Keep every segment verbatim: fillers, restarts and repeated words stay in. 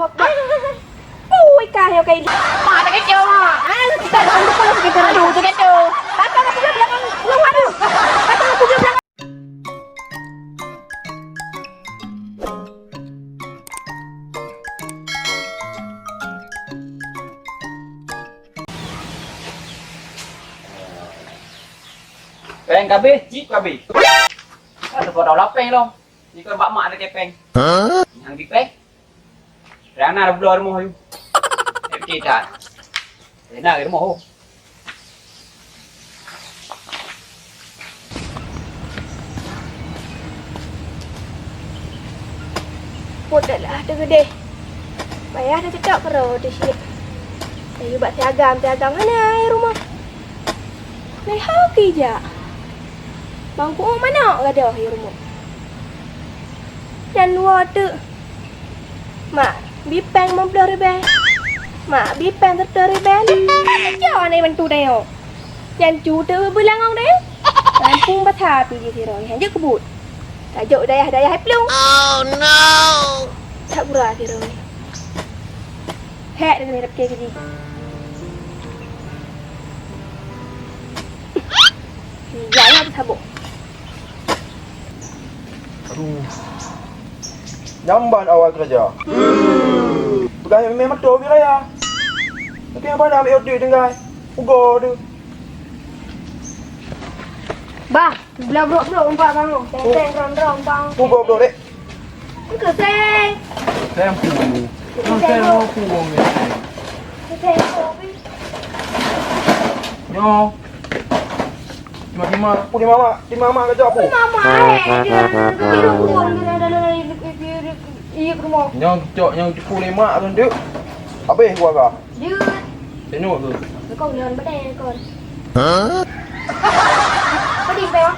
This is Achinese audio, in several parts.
Ui, kah nyoe kai. Mak, tak kacau, Mak. Ah, kita dah tunggu kalau kita dah tunggu, kita tu. Patah aku bilang, belakang. Belum ada. Patah aku bilang, belakang. Péng ka habéh, chip ka habéh. Ka teupot lapéng lom. Nyoe kon bak mak ada kepeng. Hah? Nyang di peng. Rana bloe rumoh yue. Eh, pike that. Rena rumoh. Put dah lah, teugeudeh. Payah dah cocok keudroe teuh syik. Ayu bak siagam, siagam hana ayu rumoh. Leuho keu jak. Bang ku'ueng manok gadoh ayu rumoh. Nyan woe teuk. Mak, bi péng limong ploh ribèe. Mak, bi péng sireutoh ribèe. Ayo, aneuk mantu tanyoe. Nyan cu teuk beulangong tanyoe. Rampung basa pih jih sidroe, nyan jeuet keu buet. Tajok dayah-dayah ai plueng. Oh no! That gura sidroe. Hék deungon rep keu jih. Iya, iya, sabuk. Aduh. Nyamban awai keuraja. Peugah mé meutoe bi raya. Tapi apa nak ambil duit tinggai? Ugo tu. Bah, bela brok-brok empat bangun. Teng teng ron ron bang. Ugo brok dek. Engke seng. Seng pu. Seng pu wong ni. Seng pu. Nyo. Terima, terima. Pu di mama, di mama kerja pu. Mama eh. Iya ke rumah. Nyong cok nyong tipu lima tu dek. Habis gua kah? Jut. Tengok tu. Kau nyan badai kau. Hah? Kau di peng?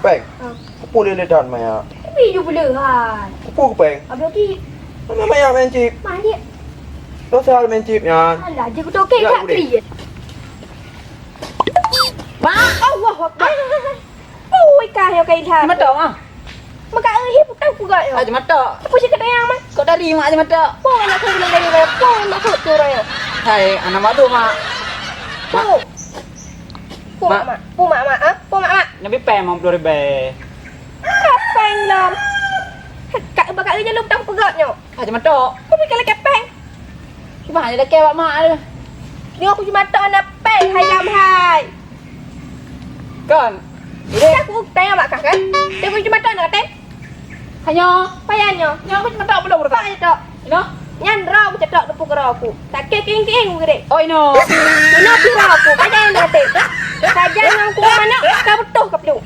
Peng. Ha. Kupu dia ledan maya. Tapi ju beulehan. Kupu ke peng? Abang ki. Mana maya main chip? Mana? Dosa main chip nyan. Alah, je kutok kek. Ya, tak boleh. Klik. Mak, Allahu Akbar. Ui, kah nyoe kai that. Mata ah. Maka eh putang pugat nyoe. Aja mata. Apa sih kata yang mah? Kok dari mak aja mata? Pun nak kau bilang dari mana? Pun nak kau tu raya. Hai, anak mak tu mak. Pu. Pu mak, mak. Pu mak, mak. Ah, pu mak, mak. Nabi pem lima puluh ribu. Apa yang lam? Kak bakal aja lu putang pugat nyoe. Aja mata. Kau bukan lagi peng. Cuma hanya lagi awak mak tu. Nyoe aku cuma tak nak peng hai jam hai. Kan? Ini aku tanya mak kah kan? Dia aku cuma tak nak teh. Hanya payah nyoe. Nyoe aku cuma tak belum rasa. Payah tak? Ino? Nyan roh aku cetok tepuk roh aku. Sakit king-king gede. Oh ino. Ino pi roh aku. Payah nak teh. Saja nang ku mana? Kau betul kau belum?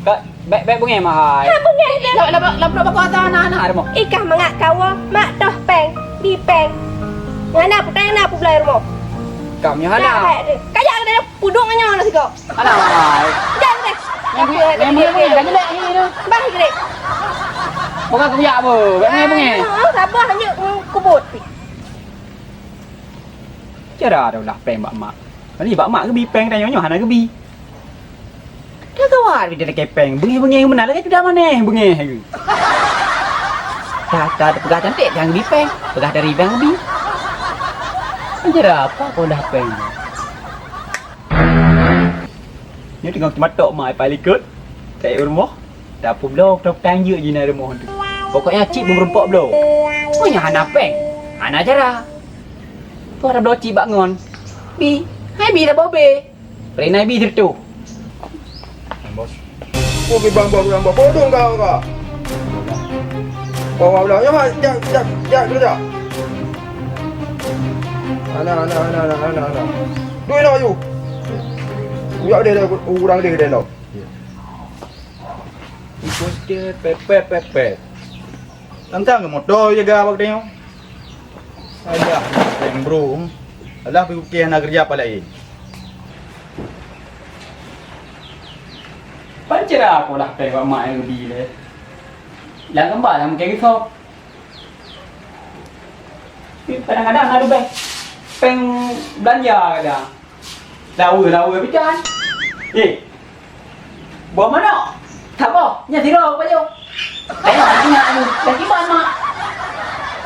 Ka, bèk, bèk beungèh mahai. Ha, beungèh dah. Lam, lam, lam, lam, bak kuasa anak-anak rumoh. Ikah mangat kawa, mak toh peng, di peng. Hana putai, hana pubulai rumoh. Kam nyoe hana. Kajak deh. Kajak deh, puduk nyoe lah sigo. Hana mahai. Jangan deh. Nyang beungèh, nyang beungèh, beungèh, jangan jelek ni tu. Bah jelek. Bukan kuyak apa, bèk beungèh, beungèh. Ha, sabar hanya kubut. Cara dah ulah peng bak mak. Tadi bak mak gebi peng, tanyoe nyoe hana gebi. Dah gawat bida kepeng, beungèh-beungèh meunan lagèe sudah manèh beungèh. Dah, dah peugah cantik jangan geupeng, peugah dari bang bi. Anjir apa kau dah peng? Nyoe teungoh teumatok mai pai likot. Pai rumoh. Dapur bloe, dapur tanjeuek jinan rumoh tu. Pokoknya cit beureumpok bloe. Meunyoe hana peng, hana cara. Tu ada bloe cit bak ngon. Bi, hai bi dah bobe. Peureunah bi sireutôh. Bos. Ku bibang bos, bibang bos. Bodong kau ka. Bawa ulah. Ya, jak, jak, jak, jak. Ana, ana, ana, ana, ana, ana. Duit nak aju. Uyak dia dah, urang dia dah nak. Ikut dia pepet, pepet. Tantang ke motor je ga bak dia. Alah, peng bro. Alah, pergi bukeh hana kerja apa lain. Pan cira aku lah peng bak mak yang lebih le. Lam gambar lam keng sop. Tapi kadang-kadang ada beh peng belanja kadang. Lawa-lawa bidan. Eh, Boh manok. Saboh. Nya sidroe pajoh. Tengok aneuk nyoe. Dah kiban, mak.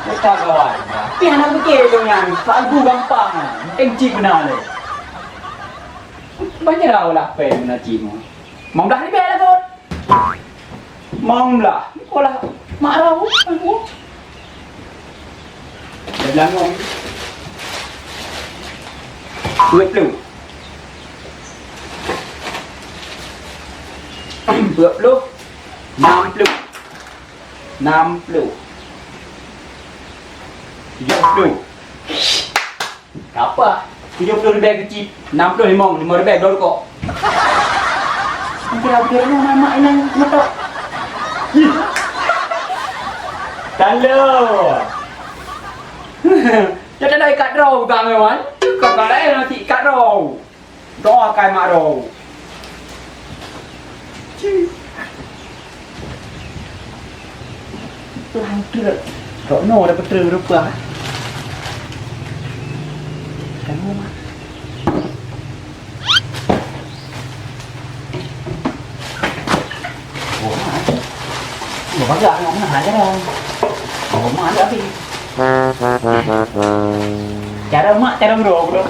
Dah Ka gawat, tapi hana pike lôn nyan, soal bu gampang, penting cit beuna lé. Banyak lah ulah pen na cit mu. Mau dah ribet lah kot. Mong blah, nikolah marau aku. Dah langong. Dua puluh. Dua puluh. Enam puluh. Enam puluh. Tujuh puluh. Kapah? Tujoh ploh ribèe keuchip, nam ploh limong, limong ribèe bloe rukok. Nanti aku kira rumah mak inang metok. Talo. Nyoe tanda ikat droe pegang, Wan. Kau kalau lain nanti ikat droe. Doa kai mak droe. Tuhan kira. Kok no ada petre rupa. Kamu mah. Oh, mah. Lo bagak nak mana aja dah. Oh, mah ada api. Cara mak, cara bro, bro.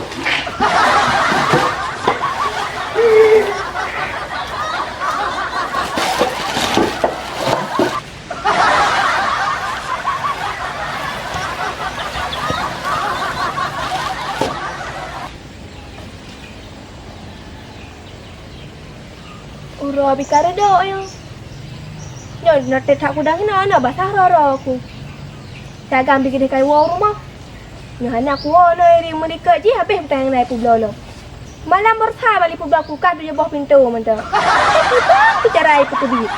Uroe bika reudok nyoe. Nyoe, nyoe teutab kudang inoe, nyoe basah roro ku. Tagam bikeu deh kai woe u rumoh. Nyoe hana kuwoe noe ri meulikot jih habéh butang nyang na ipeubloe lom. Malam beureusa bali peubloe kulkas tujoh boh pintoe mantong. Eh, kiban bicara ipeuteubiet.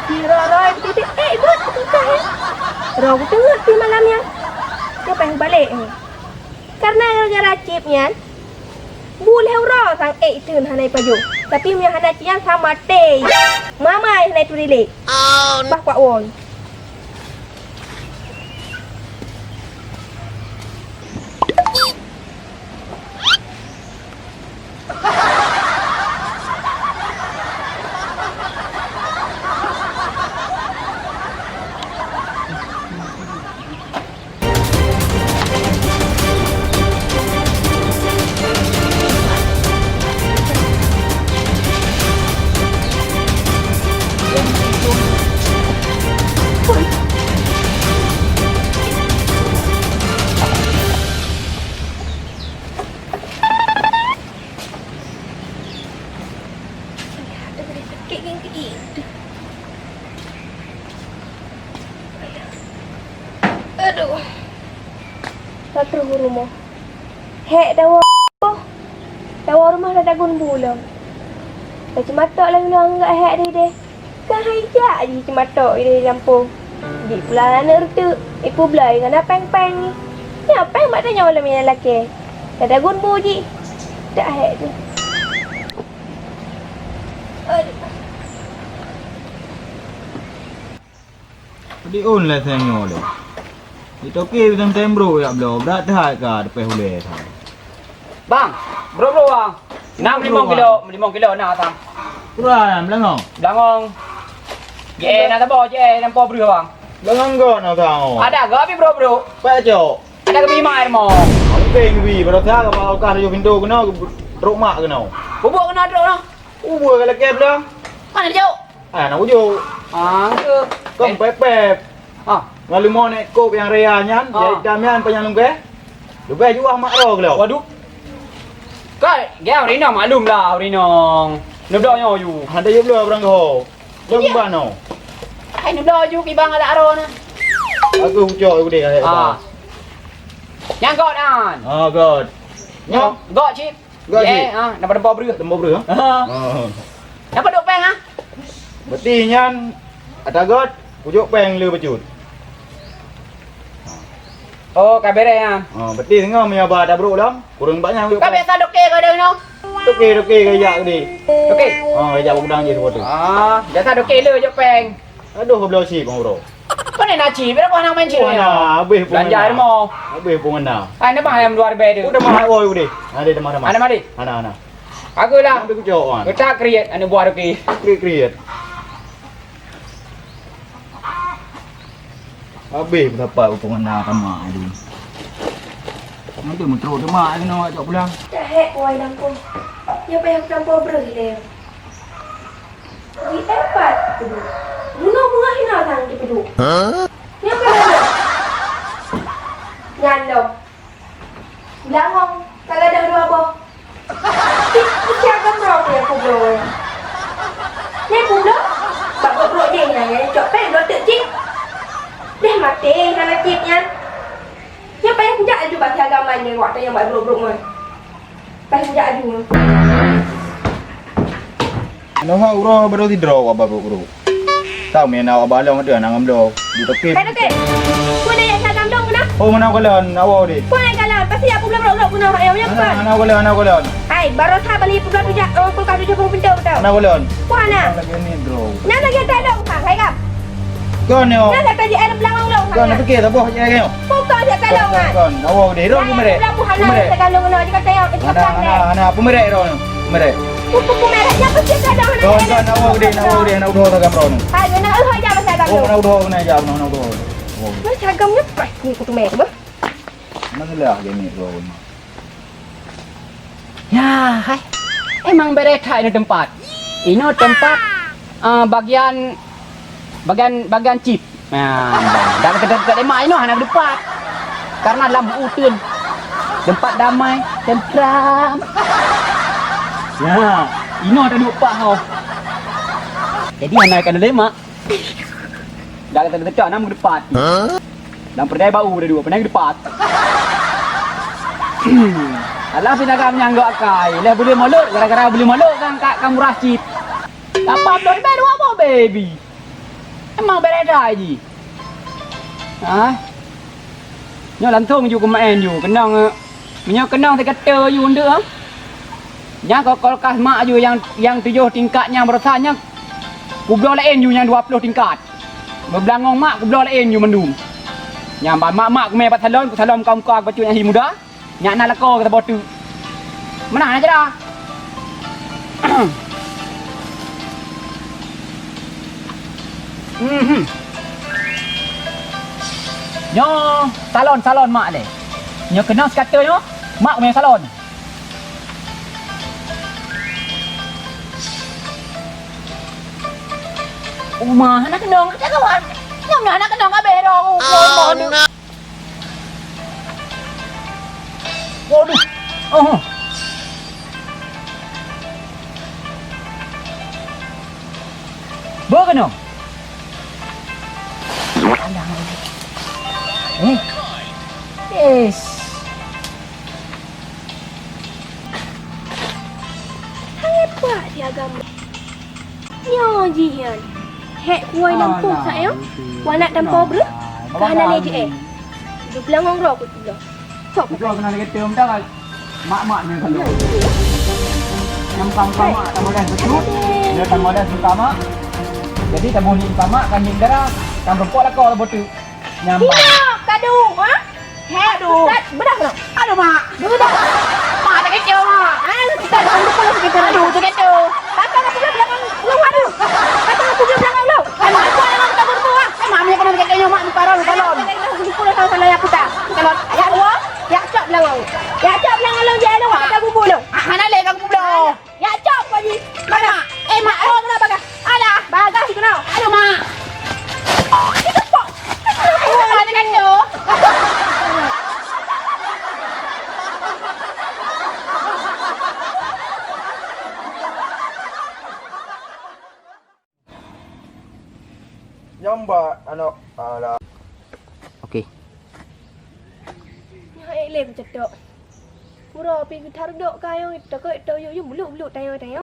Siroro ipeuteubiet, eh, buet peukah, eh. Roh kuteungeut pih malam nyan. Nyoe payah kubalek, eh. Karena gara-gara chip nyan, bu lhèe uroe sang ék iteun hana ipajoh. Tapi meunyoe hana chip nyan sama maté. Mama hana ituri lé. Bah kuat won. Aduh. Ka troh u rumoh. Hék dawa. Dawa rumoh lagak gun bu lom. Taceumatok lagèe lôn anggap hék deh deh. Ka hai jak jih ceumatok ideh lampôh. Jih pula aneuk reuteuek, ipeubloe ngon péng-péng nyoe. Nyoe péng bak tanyoe lom nyang lakèe. Ka dagun bu jih. Dak hék tu. Aduh. Di ôn lé seng nyoe lé. Di toke biseng tem bro yak bloe, brat that ka teupeh ulèe that. Bang, bro-bro bang. Nam limong kilo, limong kilo na tang. Kurang, belangong. Belangong. Jee, na tabo, jee, nampo breuh bang. Belangong go na tang. Ada go abi bro-bro. Pak cok. Ada kami mai mo. Oke, ngebi, baru saya kalau kah tujuh pintu kena trok mak kena. Bubuk kena trok nah. Ubur kalau ke belum. Mana jauh? Ah, nak ujuk. Ah, ke. Kong pepep. Ah. Lalu mau naik kop yang raya nyan, ah, jadi damian panjang lungkeh. Lebih juah mak roh kalau. Waduh. Kai, gaya rinong maklum lah rinong. Nublo nyo yu. Ada yu belum orang kau. Jom bano. Hai nublo yu kibang ada aro na. Aku ucok aku deh. Ah. Nyang god an. Ah, god. Nyo god cip. Gak cit. Ah, dapat dempa breuh. Dempa breuh, ha? Ha. Ha. Dapat dok péng, ha? Berarti nyan ata göt, kujok péng le bacut. Oh, ka bereh nyan. Ha, berarti singoh meunyoe ba ata brok lom, kureueng bak nyan kujok péng. Ka biasa doke ka deuh nyoe. Doke, doke ka jak gede. Doke? Ha, ka jak gudang je tu. Ah, biasa doke le jok péng. Aduh, ka bloe si pengurus. Pane na cit, berapa anak main cit? Mana? Habis pun belanja mana? Ilmu. Habis pun mana? Hai, nama yang luar biasa tu? Udah mahal, oi, udah. Ada, ada mahal. Ada mari? Ada, ada. Aku lah. Ambil kucok, wan. Kita kriet, anu buah ruki. Kriet, kriet. Habéh peusapat u peue na kama tu. Nanti meutrok teuma keunoe awak cok pulang. Tak hek kuai lampôh. Nyoe payah peucampur breuh ilèe. Di tempat peuduek. Bunoe beungoh hina sang di peuduek. Hah? Nyan ka lom. Nyan lom. Beulangong, ka gadôh dua boh. Cit, cit agam droe nyang kubloe. Nyang kubloe? Bak brok-brok deh nyan, nyang cok péng dua teuk cit. Deh maté hana cit nyan. Nyan payah kujak laju bak si agam nyan, watèe nyang bak brok-brok nyan. Payah kujak laju nyan. Nyoe uroe baru sidroe waba brok-brok. Tam meunan awak balong deuh na ngon bloe. Di toke. Hai toke. Peue na jak sagam dong peue na? Oh, meunan kalon, awak deh. Peue na kalon? Pasti aku bloe brok-brok peue na, hai, nyoe peue? Ana kalon, ana kalon. Hai, baroesa bali peubloe tujak, oh, kulkas tujoh puluh pintoe tau. Ana kalon. Peue na? Lagi ni, bro. Nyan lagi tadong, hai, hai, gam. Kon nyoe. Nyan kata ji ada belang long, hai. Kon, na pikir saboh je lagi nyoe. Peue kau jak kalon, hai? Kon, awak deh. Ro, peue merek? Peue merek? Peue merek? Hana, hana, hana, peue merek ro? Peue merek? Peue, peue, peue merek? Nyan pasti ada hana. Kon, kon, awak deh, awak deh, na udah sagam ro. Hai, na udah jak masa agam. Oh, na udah, na jak, na udah. Oh. Masa agam nyoe pas ni kutu merek, bah. Mana lah gini ro? Ya, hai. Emang bèrèh that inoe teumpat. Inoe teumpat, eh, bagian, bagian, bagian chip. Nah, dah kata-kata lemak inoe hana geupat. Karena lam uteuen. Teumpat damai, tentram. Ya, inoe taduek pat ho. Jadi hana keuneuk lemak. Dah kata-kata nam geupat. Hah? Lam peureudai bau dah dua, peureudai geudepat. Alah, pih agam nyang gok akai. Leh beuli mulod, gara-gara beuli mulod kan ka, ka murah cit. Lapan ploh ribèe dua boh baby. Emang bèrèh that ji. Hah? Nyoe langsong ju keumaén ju. Keunong, eh, meunyoe keunong sigoe ju eunteuk, ah. Nyan kol-, kulkas mak ju nyang, nyang tujoh tingkat nyang baroesa nyan kubloe laén ju nyang dua ploh tingkat. Beulangong mak kubloe laén ju mandum. Nyan ban mak-mak kumè bak salon, kusalon muka-muka bacut nyang hi muda. Nyan na lakoe keu saboh teuk. Meunan aja dah. Mhm. Nyoe salon, salon mak lé. Nyoe keunong sigoe nyoe, mak kumè salon. Uma hana keunong, kawan. Nyoe hana keunong abéh dong. Oh, no. Waduh. Oh. Beuh keunoe. Alah. Eh. Yes. Hai, Pak, si agam. Nyoe jih nyan. Hék kuwai lampôh ka, eh. Kuanak tampôh breuh. Ka hana lé jih, eh. Jeuet beulangong droe ku teuh. Sok. Beutôi keunan lagèe tu, meudarat. Mak-mak nyan kalau. Nyang muka-muka mak, tamolas beutôi. Dia tamolas muka mak. Jadi, taboh ni muka mak, kan nyan darah. Kan rupok lakoe lah beutôi. Nyang bang. Tidak, kadu, ha? Heh, aduh. Ustaz, bedah, bedah. Aduh, mak. Bedah. Mak, sakét, mak. Ah, sakét, aduh, sakét. Aduh, sakét. Kakak nak pegang belakang lu, aduh. Kakak nak pegang belakang lu. Eh, mak, aku ada orang tak berbuah. Eh, mak, punya kena sakét, mak, muka orang, salon. Sepuluh tahun salah ya, putar. Salon. Ya, dua. Ya, cok belakang. Ya, cok belakang lu, ya, lu, mak. Kata bubur lu. Ah, hana lé, kata bubur lu. Ya, cok, Pak Haji. Mana? Eh, mak, oh, mana bagah? Alah, bagah situ, nah. Aduh, mak. Itu, Pak. Oh, ada kan tu? Nyambat anak. Alah. Okey. Nyoe ék lé kucetok. Uroe pih geutar dok kayong, takot tayue, yue muluk-muluk tayong-tayong.